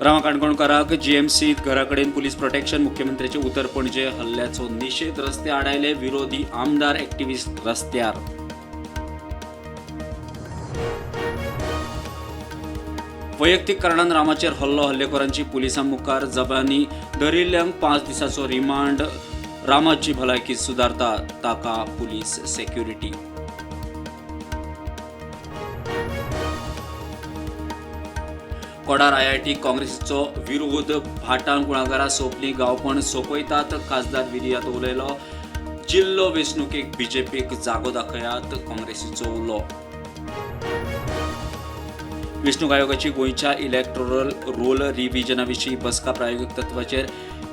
रामा काणकोणकाराक जीएमसीत घराकडेन police protection. मुख्यमंत्र्याचे उतर पणजे हल्ल्याचो निशेध. रस्ते आडायले विरोधी आमदार एक्टिव्हिस्ट रस्त्यार. वैयक्तीक कारणान रामाचेर हल्लो. हल्लेखोरांची पुलिसां मुखार जबानी. धरिल्ल्यांक 5 दिसांचो रिमांड. रामाची भलायकी सुदारता, ताका पुलीस सेक्युरिटी. कोडार आयआयटी काँग्रेसीचो विरोध. भाटां कुळागरां सोंपली, गांवपण सोंपयतात. खासदार विरियात उलयलो. जिल्लो वेंचणुकेक बीजेपीक जागो दाखयात, काँग्रेसीचो उलो. वेंचणूक आयोगाची गोंयच्या इलेक्टोरल रोल रिव्हिजना विशीं बसका. प्रायोगीक तत्वाचेर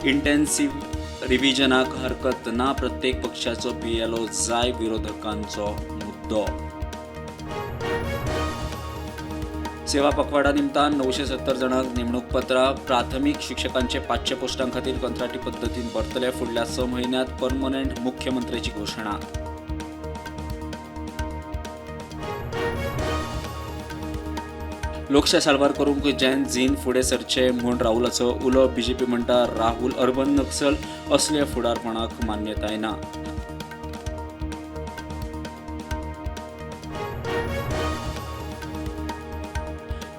इंटेन्सिव्ह रिव्हिजनाक हरकत ना. प्रत्येक पक्षाचो बीएलओ जाय, विरोधकांचो मुद्दो. सेवा पखवाडा निमतान 970 जाणांक नेमणूक पत्रां. प्राथमीक शिक्षकांचे 500 पोस्टां खातीर कंत्राटी पद्दतीन भरतले. फुडल्या 6 म्हयन्यांत परमनंट, मुख्यमंत्र्याची घोशणा. लोकशाय साल्वार करूंक जॅन झीन फुडें सरचे म्हूण राहुलाचो उलो. बीजेपी म्हणटा राहुल अर्बन नक्सल, असल्या फुडारपणाक मान्यताय ना.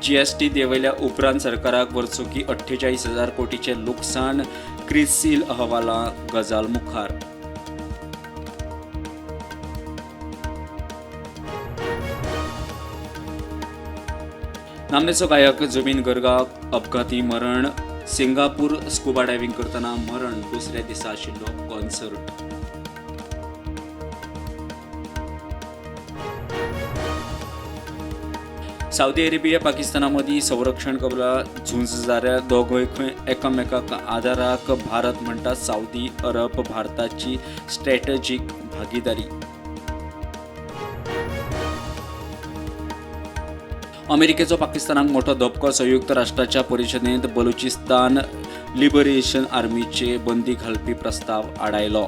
जीएसटी देंवयल्या उपरांत सरकाराक वर्सुकी 48,000 कोटीचें लुकसाण. क्रिसील अहवाला गजाल मुखार. नामनेचो गायक जुबीन गर्गाक अपघाती मरण. सिंगापूर स्कुबा डायव्हिंग करतना मरण. दुसऱ्या दिसा आशिल्लो कॉन्सर्ट. सावदी अरेबिया पाकिस्ताना मदीं संरक्षण कबला झुंजणाऱ्या दोगूय खंय एकामेकाक आदाराक. भारत म्हणटा सावदी अरब भारताची स्ट्रॅटजीक भागीदारी. अमेरिकेचो पाकिस्तानाक मोठो धपको. संयुक्त राष्ट्राच्या परिशदेंत बलुचिस्तान लिबरेशन आर्मीचे बंदी घालपी प्रस्ताव आडायलो.